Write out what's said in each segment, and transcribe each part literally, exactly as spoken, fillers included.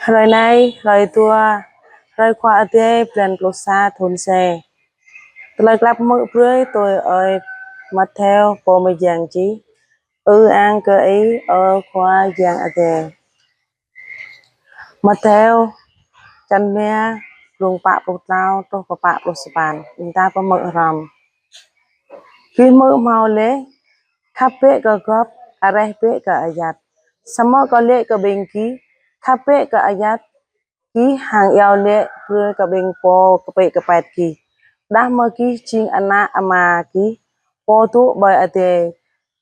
Hrơi anai, hrơi dua, hrơi Khua Adai, blan pluh sa thun C. Tơlơi klap mơ̆ brơi tui ơi Mattheo pô mơyang čih. Ư ang kơ Ih, ơ Khua Yang Adai. Mattheo, čăn mia, glông pă pluh klâo truh pă pluh sapăn. Ƀing ta pơmơ̆ hrŏm. Gih hmư̆ hmâo laih: Khăp bĕ kơ gŏp, areh bĕ kơ ayăt. Samơ̆ Kâo laĭ kơ ƀing gih: Khăp bĕ kơ ayăt gih hăng iâu laĭ brơi kơ ƀing pô kơpĭ kơpĕt gih, đah mơ̆ gih jing ană Ama gih, Pô dŏ ƀơi adai.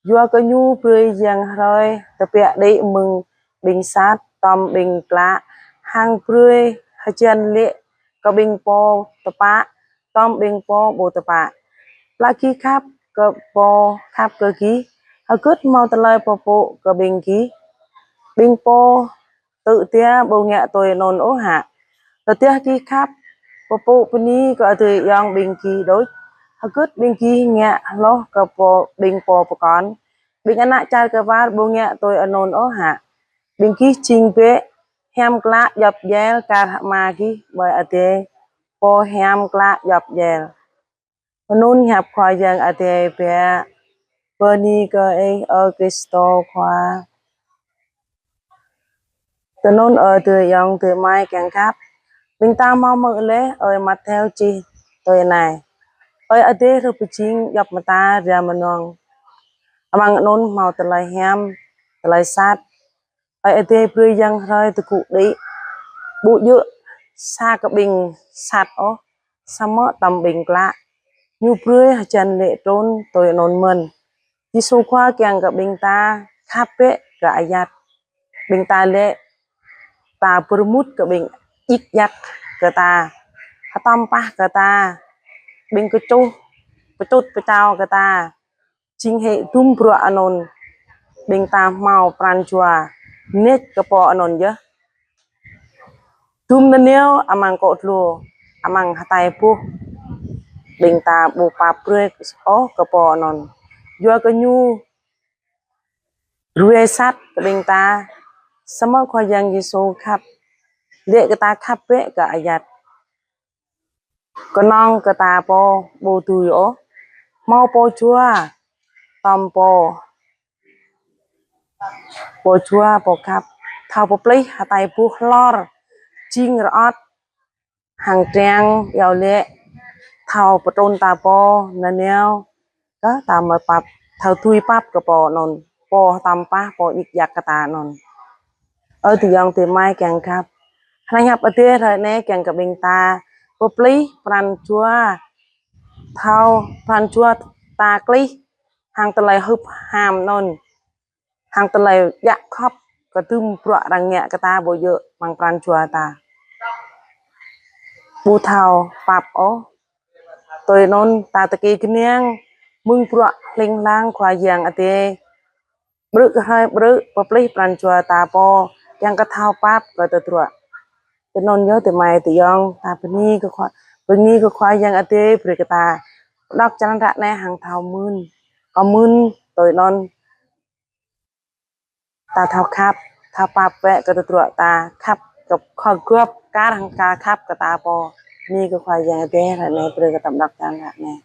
Yua kơ Ñu brơi yang hrơi tơbiă đĭ mơ̆ng ƀing sat tŏm ƀing klă, hăng brơi hơjăn lê̆ kơ ƀing pô tơpă tŏm ƀing pô ƀu tơpă. Plă gih khăp kơ pô khăp kơ gih, hơgĕt hmâo tơlơi pơpŭ kơ ƀing gih? Ƀing pô tŭ tia ƀu ngă tui anŭn ôh hă? Tơdah gih khăp, pơpŭ bơni kơ adơi ayŏng ƀing gih đôč, hơgĕt ƀing gih ngă hloh kơ pô, ƀing pô pơkŏn? Ƀing ană čar kơwar ƀu ngă tui anŭn ôh hă? Ƀing gih jing bĕ hiam klă djŏp djel kar Ama gih ƀơi adai, Pô hiam klă djŏp djel. Anŭn hiăp Khua Yang Adai biă. Bơni kơ Ih, ơ Krist Khua. Tui anŭn, ơ adơi ayŏng adơi amai kiăng khăp, ƀing ta hmâo hmư̆ laih ơi Mattheo čih tui anai: Ơi Adai hrih pơjing djŏp mơta ria mơnơ̆ng. Amăng anŭn hmâo tơlơi hiam, tơlơi sat. Ơi Adai brơi yang hrơi tơgŭ đĭ, ƀu djơ̆ sa kơ ƀing sat ôh, samơ̆ tŏm ƀing klă. Ñu brơi hơjăn lê̆ trŭn tui anŭn mơ̆n. Yêsu Khua kiăng kơ ƀing ta khăp bĕ kơ ayăt. Ƀing ta laĭ: Ta pơrơmut kơ ƀing djik djak kơ ta, hơtŏm pah kơ ta, ƀing kơčuh, pơčŭt pơčao kơ ta. Jing hĭ dŭm bruă anŭn ƀing ta hmâo pran jua nĕč kơ pô anŭn yơh. Dŭm nanao amăng kŏ dlô, amăng hơtai boh, ƀing ta ƀu pap brơi ôh kơ pô anŭn, yua kơ ñu ruai sat kơ ƀing ta. Samơ̆ Khua Yang Yêsu khăp, laĭ kơ ta khăp bĕ kơ ayăt. Kơnơ̆ng kơ ta pô ƀu dưi ôh, hmâo pô jua tŏm pô, pô jua pô khăp, thâo pơplih hơtai boh hlor jing rơŏt hăng triăng iâu laĭ, thâo pơtrŭn ta pô nanao kơ ta mơ̆ pap, thâo dưi pap kơ pô anŭn, pô hơtŏm pah, pô djik djak kơ ta anŭn. Ơ adơi ayŏng adơi amai kiăng khăp, hrơi hiăp Adai hrơi anai kiăng kơ ƀing ta pơplih pran jua, thâo pran jua ta klih hăng tơlơi hưp ham anŭn, hăng tơlơi djă khŏp kơ dŭm bruă arăng ngă kơ ta ƀu djơ̆ amăng pran jua ta. Ƀu thâo pap ôh. Tui anŭn ta tơkê kơnang mơ̆ng bruă hling hlang Khua Yang Adai. Brư̆ hrơi brư̆ pơplih pran jua ta pô, kiăng kơ thâo pap kơ tơdruă. Tui anŭn yơh adơi amai adơi ayŏng, ta bơni kơ Khua, bơni kơ Khua Yang Adai brơi kơ ta pơđŏk črăn ră anai hăng thâo mưn. Kơ mưn tui anŭn ta thâo khăp, thâo pap bĕ kơ tơdruă ta, khăp kơ khua gŏp kar hăng kar khăp kơ ta pô. Bơni kơ Khua Yang Adai, hrơi anai brơi kơ ta pơđŏk črăn ră anai.